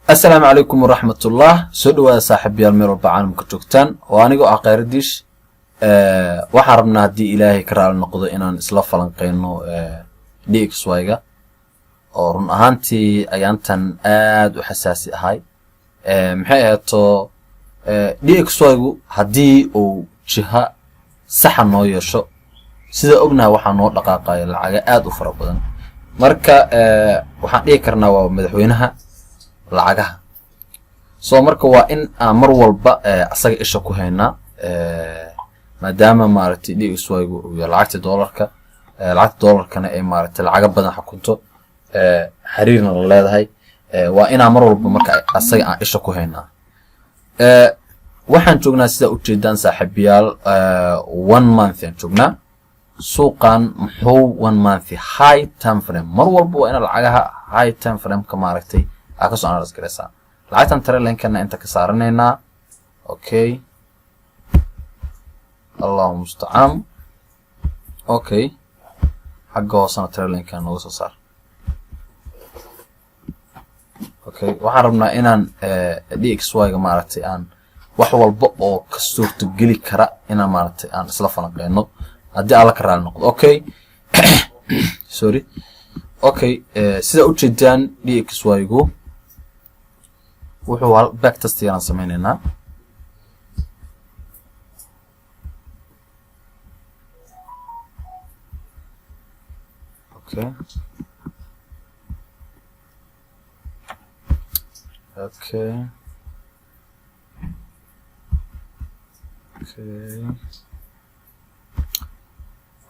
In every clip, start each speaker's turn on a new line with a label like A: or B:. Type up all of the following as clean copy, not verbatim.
A: Asalaamu calaykum waraxmatullah. Soo dhawaada, saaxiibayaal, meel walba caalamka joogtaan. Oo anigoo ah Khayraddiish, waxaan rabnaa, haddii Ilaahay ka raali noqdo, inaan isla falanqeyno DXY-ga, oo run ahaantii ayaantan aada u xasaasi ahay. Maxay aheeto, DXY-gu haddii uu jiha saxa noo yeesho, sida ognahay, waxaa noo dhaqaaqaya lacaga aada u fara badan. Marka waxaan dhihi karnaa waa madaxweynaha lacagaha. So marka waa in aan mar walba asaga isha ku haynaa, maadaama, maaragtay, DXY-gu uu yahay lacagta doolarka, lacagta doolarkana ay, maaragtay, lacago badan xukunto, xiriirna la leedahay. Waa inaan mar walba marka asaga aan isha ku haynaa. Waxaan joognaa, sidaa ujeedaan, saaxiibayaal, one month aan joognaa. Suuqan muxuu one month high time frame? Mar walba waa ina lacagaha high time frameka, maaragtay, aa kasoo analyse garaysaa. Lacagtan trendlinekana inta ka saaranaynaa. Okay, Allahu mustacaan. Okay, xagga hoosena trendlinekan nooga soo saar. Okay, waxaan rabnaa inaan DXY-ga, maaragtay, aan wax walba oo ka suurtogeli kara inaan, maaragtay, aan isla falanqeyno, haddii Alla ka raali noqdo. Okay, sorry. Okay, sida ujeedaan, DXY-gu wuxuu hal back test yaraan sameyneynaa.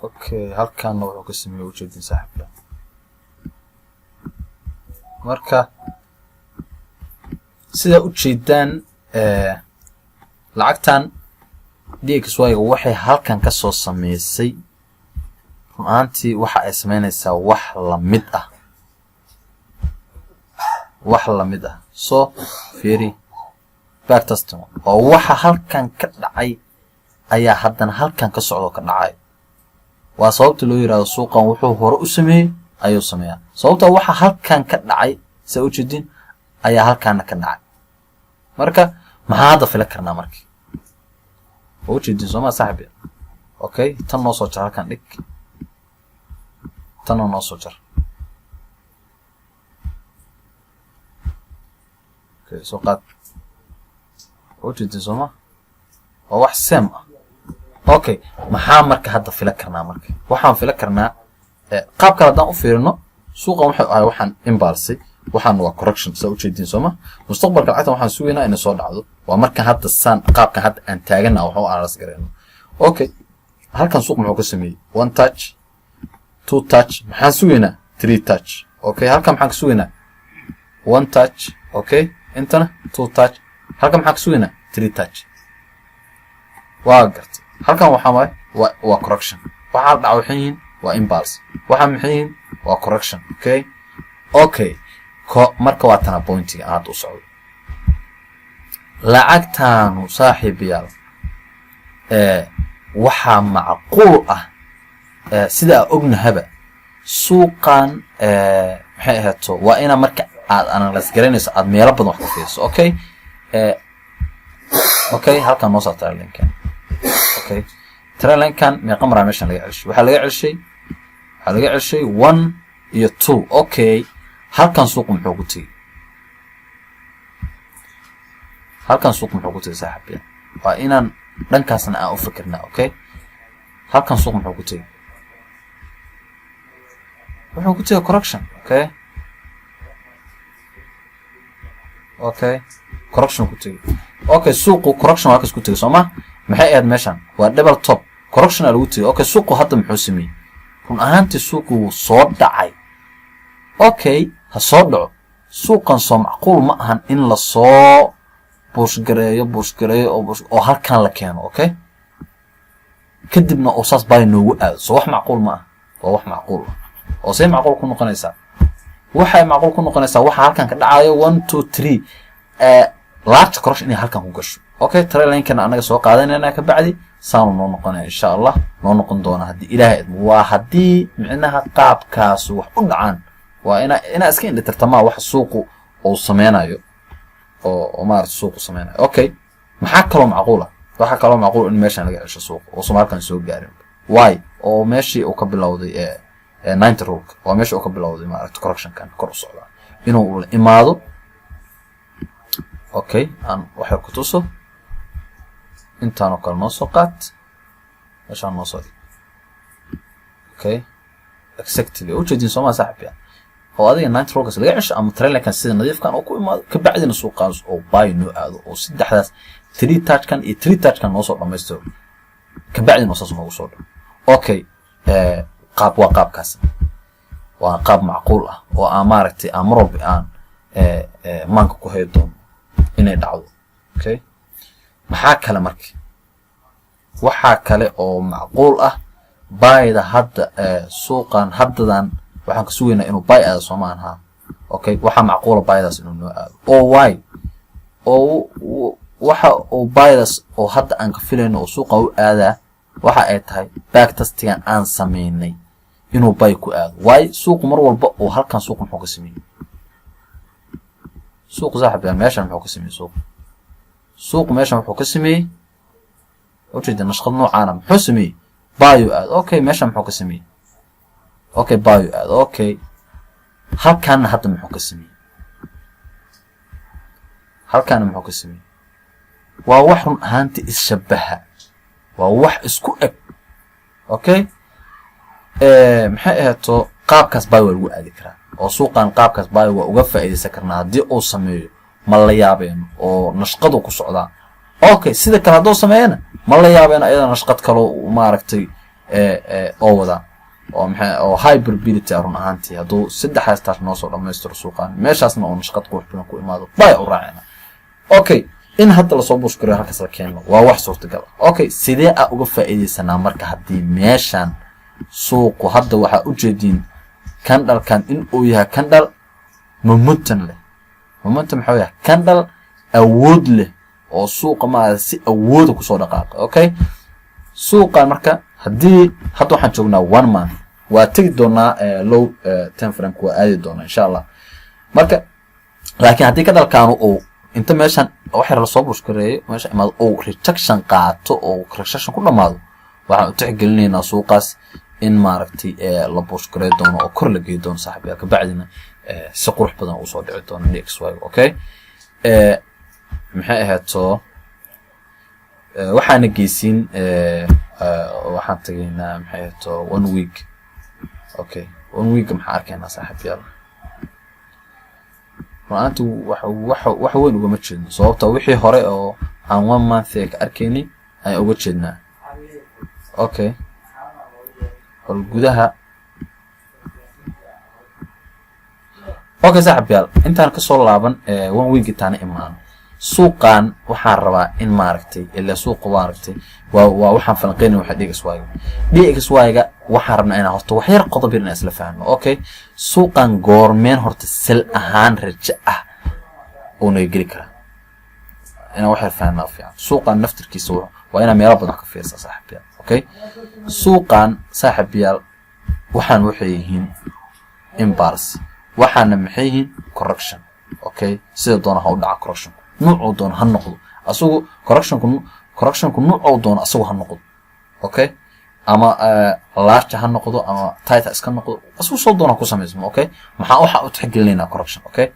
A: Okay, halkaana wuxuu ka sameeyey, ujeedin, saaxiibka. Marka sidaa ujeedaan, lacagtan DXY-ga waxay halkan ka soo sameysay, run ahaantii waxa ay sameynaysaa wax lamid ah, wax lamid ah. So fiiri, backtesting oo waxa halkan ka dhacay ayaa haddana halkan ka socdo, ka dhacay. Waa sababta loo yirahdo suuqan wuxuu hore u sameeyey ayuu sameeyaa. Sababta waxa halkan ka dhacay, saa ujeedin, ayaa halkaana ka dhacay. Marka maxaa hadda fila karnaa? Marka waa ujeedin, sooma, saaxib? Okay, tan noo soo jar, halkan dhig, tanna noo soo jar. Okay, soo qaad. Waa ujeedin, sooma? Waa wax same ah. Okay, maxaa marka hadda fila karnaa? Marka waxaan fila karnaa, qaab kale haddaan u fiirino, suuqan waxay ahay waxaan impulse, waxaan waa correction, saa ujeedin, sooma? Mustaqbalka lacagtan waxaan sugaynaa inay soo dhacdo. Waa markan hadda saan qaabkan hadda aan taagana wax u analyse garayno. Okay, halkan suuq muxuu ka sameeyey? One touch, two touch, maxaan sugaynaa? Three touch. Okay, halkan maxaan ka sugaynaa? One touch. Okay, intana two touch. Halkan maxaan ka sugaynaa? Three touch. Waa gartay. Halkan waxaa waay waa correction. Waxaa dhaca waxay yihiin waa impulse. Waxaa maxay yihiin? Waa correction. Okay, ko marka waa tana pointiga aan hadda u socdo. Lacagtaanu, saaxiibayaal, waxaa macquul ah, sida aa ognahaba, suuqan, maxay ahaato, waa inaa marka aad analyse garanayso aad meelo badan wax ka fiiriso. Okay, halkan noo saar trendlinekan. Okay, trendlinekan meeqa maraa meeshan laga celshay? Waxaa laga celshay one iyo two. Okay, halkan suuqu muxuu ku tegey? Halkan suuq muxuu ku tegey, saaxiibya? Waa inaan dhankaasna aan u fikirnaa. Okay, halkan suuq muxuu ku tegey? Wuxuu ku tegey correction. Okay, correction ku tegey. Okay, suuqu correction waa kas ku tegey, soo ma? Maxay ahayd meeshan? Waa double top, correction aa lagu tegey. Okay, suuqu hadda muxuu sameeyey? Run ahaantii suuqu wuu soo dhacay. Okay, ha soo dhaco suuqan. Soo macquul ma ahan in lasoo push gareeyo, push gareeyo oo halkan la keeno, okay, kadibna oo saas buy noogu aado? So wax macquul ma ah? Waa wax macquul ah. Oo see macquul ku noqonaysaa? Waxay macquul ku noqonaysaa waxa halkan ka dhacayo, one, two, three, large correction inay halkan ku gasho. Okay, trendlinekana anaga soo qaadanayna, ka bacdi saanu noo noqonaya, insha Allah, noo noqon doona, haddii Ilaahay idmo. Waa haddii micnaha qaabkaas wax u dhacaan. Waa inaa iska indhitirtamaa waxa suuqu uu sameynayo. Oo maarata suuqu sameynayo. Okay, maxaa kaloo macquul ah? Waxaa kaloo macquul in meeshan laga cesho suuqa oo somaalkan soo gaarin. Why? Oo meeshii uu ka bilowday 90 ruleka, waa meesha uu ka bilowday maaragta correctionkan kor u socdaa inuu la imaado. Okay, aan waxyar ku tuso. Intaan oo kale noo soo qaad, meeshaan noo soo dhig. Okay, exactly, ujeedin sooma, saaxib ya? Oo adiga 90 rulekaas laga cesho ama trendlinekan sida nadiifkan oo ku imaado, kabacdina suuqaas oo buy noo aado, oo saddexdaas three touchkan iyo three touchkan noo soo dhamaystiro, kabacdina oo saas noogu soo dhaco. Okay, qaab waa qaabkaas, waa qaab macquul ah oo aan maaragtay aan mar walba aan maanka ku hay doono inay dhacdo. Okay, maxaa kale marka? Waxaa kale oo macquul ah buyda hadda suuqan haddadan waxaan ka sugaynaa inuu buy aado, soomaan? Ha, okay, waxaa macquula buydaas inuu noo aado. Oo why? Oo waxa uu buydaas oo hadda aan ka filayno oo suuqa u aadaa waxa ay tahay back testigan aan sameynay inuu buy ku aado. Waayo, suuqu mar walba uu halkan, suuqu muxuu ka sameeyey? Suuqu, saaxib yaal, meeshan muxuu ka sameeyey? Suuqu meeshan wuxuu ka sameeyey, ujeeda, nashqad noocaana. Muxuu sameeyey? Buy aado. Okay, meeshan muxuu ka sameeyey? Okay, buy aado. Okay, halkaana hadda muxuu ka sameeyey? Halkaana muxuu ka sameeyey? Waa wax run ahaanti isshabaha, waa wax isku eg. Okay, maxay ahaato, qaabkaas buy waa lagu aadi karaa oo suuqan qaabkaas buy waa uga faa'iidaysan karnaa haddii uu sameeyo. Ma la yaabeeno oo nashqadu ku socdaa. Okay, sida kale hadduu sameeyana ma la yaabeeno, ayada nashqad kaloo maaragtay oo wadaa oo maxay oo high probability ah. Run ahaantii, hadduu saddexdaas taas noo soo dhammaystiro suuqan, meeshaasna oo nashqad qurux badan ku imaado, buy u raacayna. Okay, in hadda lasoo push gareyo, halkaas la keeno, waa wax suurtagal ah. Okay, sidee a uga faa'iidaysanaa marka haddii meeshan suuqu hadda waxaa ujeediin candlekan in uu yahay candle momentum leh? Momentum maxuu yahay? Candle awood leh oo suuqa maarata si awooda kusoo dhaqaaqa. Okay, suuqan marka haddii hadda waxaan joognaa one month, waa tegi doonaa low time frame, waa aadi doonaa insha Allah. Marka laakiin haddii candlekaanu uu inta meeshan wax yar lasoo push gareeyo, meesha imaado, uu rejection qaato oo rejection ku dhamaado, waxaan u tixgelinaynaa suuqaas in maaragtay la push garey doono oo kor la gey doono, saaxiibyaal, kabacdina si qurux badan uu soo dhici doono DXY. Okay, maxay ahaato, waxaana geysiin, waxaan tagaynaa, maxay ahaato, one week. Okay, one week maxaa arkaynaa, saaxiibyaal? Run-aanti wax weyn ugama jeedno, sababta wixii hore oo aan one month ka arkaynay ayaan uga jeednaa. Okay, bal gudaha. Okay, saaxiibyaal, intaan kasoo laaban one week, intaana imaan suuqan, waxaan rabaa in maaragtay ilaa suuqa maaragtay waa waxaan falanqeynaya waxa DXY-ga. DXY-ga waxaan rabnaa inaan horta wax yar qodob yar inaan isla fahno. Okay, suuqan goormeen horta sell ahaan rajo ah uu naga geli karaa? Inaan wax yar fahnaa fiican. Suuqan naftirkiisa waa inaa meelo badan wax ka fiirsaa, saaxiibyaal. Okay, suuqan, saaxiibyaal, waxaan waxay yihiin impulse, waxaana maxay yihiin? Correction. Okay, sida doona ha u dhaca correctionku, nuucuu doono ha noqdo asagu correctionku. Correctionku nuucuu doono asagu ha noqdo. Okay, ama large ha noqdo ama tight ha iska noqdo, asagu soo doona ku samaysmo. Okay, maxaa waxaa u tixgelinaynaa? Correction. Okay,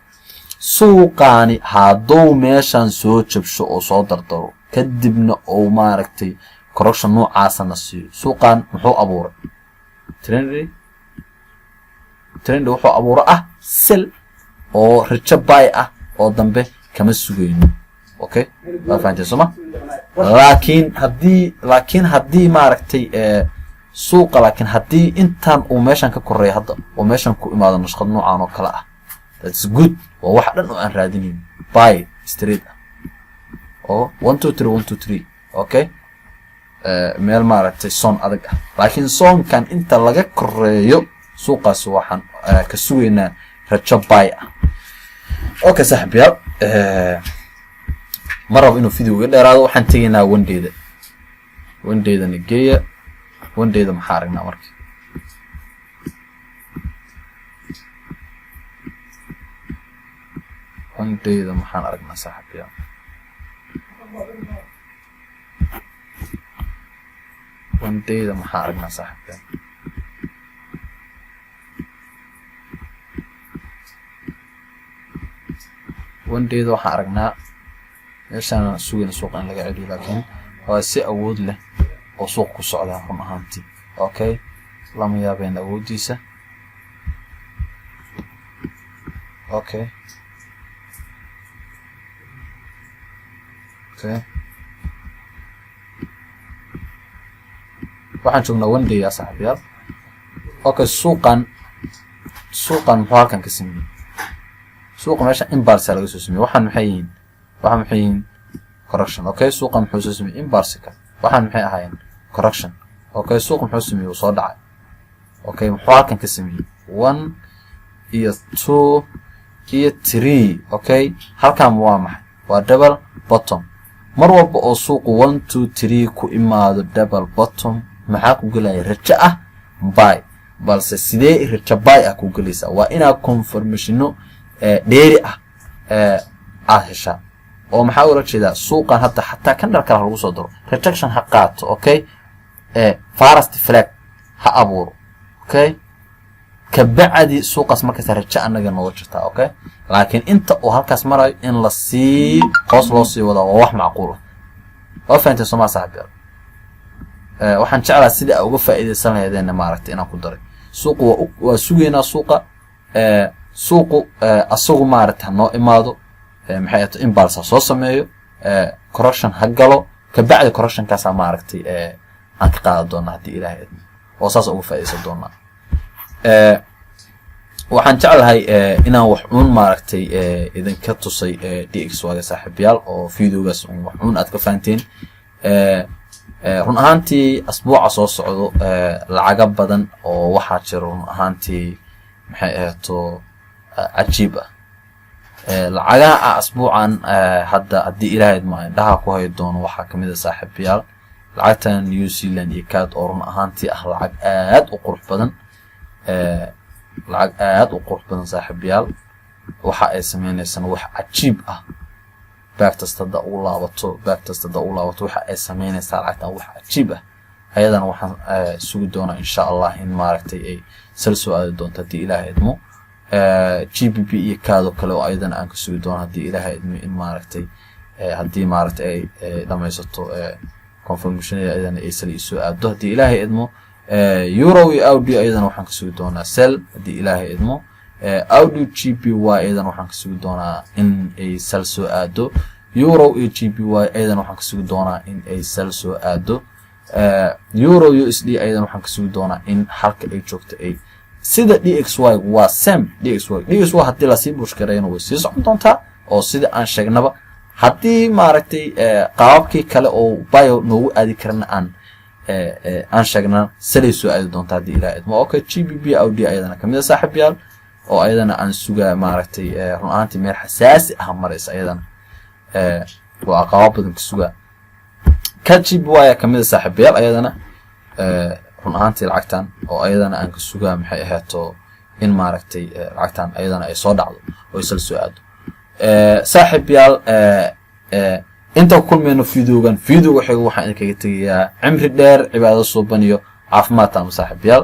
A: suuqaani hadduu meeshan soo jabsho oo soo dardaro, kadibna uu maaragtay correction noocaasana siiyo, suuqan muxuu abuuray? Trend wuxuu abuuro ah sell oo rajo buy ah oo dambe kama sugayno. Okay, waa fahanteen sooma? Laakiin haddii maaragtay suuqa, laakiin haddii intan uu meeshan ka koreeyo hadda oo meeshan ku imaado nashqad noocan oo kale ah, that's good. Waa wax dhan oo aan raadinayn, buy straight ah oo one two three, one two three. Okay, meel maaragtay zone adag ah, laakiin zonekan inta laga koreeyo suuqaas waxaan ka sugaynaa rajo buy ah. Okay, saaxiibyaal, ma rabo inuu video iga dheeraado. Waxaan tegaynaa one dayda. One daydana geeya. One dayda maxaa aragnaa marka? One dayda maxaan aragnaa, saaxiibayaal? One dayda maxaan aragnaa, saaxiibayaal? One dayda waxaan aragnaa meeshaan sugayna suuqa in laga celiyo, laakiin waa si awood leh oo suuq ku socdaa run ahaantii. Okay, lama yaabeen awooddiisa. Okay, waxaan joognaa one day ya, saaxiibayaal. Okay, suuqan muxuu halkan ka sameeyey? Suuqa meesha impulse laga soo sameeyey. Waxaan maxay yihiin? Waxaan maxay yihiin? Correction. Okay, suuqa muxuu soo sameeyey? Impulse-ka. Waxaan maxay ahaayeen? Correction. Okay, suuqa muxuu sameeyey? Uu soo dhacay. Okay, muxuu halkan ka sameeyey? One iyo two iyo three. Okay, halkan waa maxay? Waa double bottom. Mar walba oo suuqu one, two, three ku imaado double bottom, maxaa ku gelaya? Rajo ah buy. Balse sidee rajo buy ah ku gelaysaa? Waa inaa confirmationo dheeri ah aad heshaa. Oo maxaa ula jeedaa? Suuqan hadda xataa candle kale ha lagu soo daro, rejection ha qaato, okay, first flag ha abuuro, okay, kabacdi suuqaas markaas rajo annaga nooga jirtaa. Okay, laakiin inta uu halkaas marayo in lasii hoos loo sii wadaa waa wax macquul ah. Waa fahanteen, somaa, saaxiibyaal? Waxaan jeclaa sida a uga faa'iidaysan lahaydeenna maaragtay inaan ku daray. Suuqu waa sugaynaa. Suuqu asagu maaragta ha noo imaado, maxay ahato, impulse ha soo sameeyo, correction ha galo, kabacdi correctionkaasaa maaragtay aan ka qaadan doonaa haddii Ilaahay idmo, oo saas uga faa'iidaysan doonaa. Waxaan jeclahay inaan wax uun maaragtay idinka tusay DXY-ga, saaxiibayaal, oo videogaas un wax uun aad ka fahanteen. Run ahaantii asbuuca soo socdo lacago badan oo waxaa jira run ahaantii, maxay ahayto, cajiib ah. Lacagaha ah asbuucan hadda haddii Ilaahay idmo indhaha ku hay doono waxaa kamid a, saaxiibayaal, lacagtan New Zealand iyo CAD, oo run ahaantii ah lacag aad u qurux badan, lacag aad u qurux badan, saaxiibayaal. Waxa ay sameyneysana wax cajiib ah. Backtest hadda ugu laabato, backtest hadda ugu laabato, waxa ay sameyneysaa lacagtan wax cajiib ah. Ayadana waxaan sugi doonaa, insha Allah, in maaragtay ay sal soo aadi doonto haddii Ilaahay idmo. GBP iyo CAD oo kale oo ayadana aan ka sugi doono haddii Ilaahay idmo in maaragtay haddii maaragtay ay dhamaysato confirmationada, ayadana ay sal isoo aado haddii Ilaahay idmo. Euro iyo AUD ayadana waxaan ka sugi doonaa sell haddii Ilaahay idmo. AUD JPY ayadana waxaan ka sugi doonaa in ay sell soo aado. Euro iyo JPY ayadana waxaan ka sugi doonaa in ay sell soo aado. Euro USD ayadana waxaan ka sugi doonaa in halka ay joogto ay sida DXY. Waa same DXY. DXY haddii lasii push gareeyana way sii socon doontaa, oo sida aan sheegnaba haddii maaragtay qaababkii kale oo bio noogu aadi karana aan sheegnana, salay soo aadi doontaa haddii Ilaah idmo. Okay, GBP AUD ayadana kamid a, saaxiibyaal, oo ayadana aan sugaa maaragtay run ahaantii meel xasaasi ah maraysa ayadana, waa qaabab badan ka sugaa. CAD JPY ayaa kamid a, saaxiibayaal, ayadana run ahaantii lacagtan oo ayadana aan ka sugaa, maxay ahaato, in maaragtay lacagtan ayadana ay soo dhacdo oo ay sal soo aado. Saaxiibayaal, inta ku kulmayno videogan videoga xiga, waxaan idinkaga tegayaa cimri dheer, cibaado suuban iyo caafimaad taama, saaxiibayaal.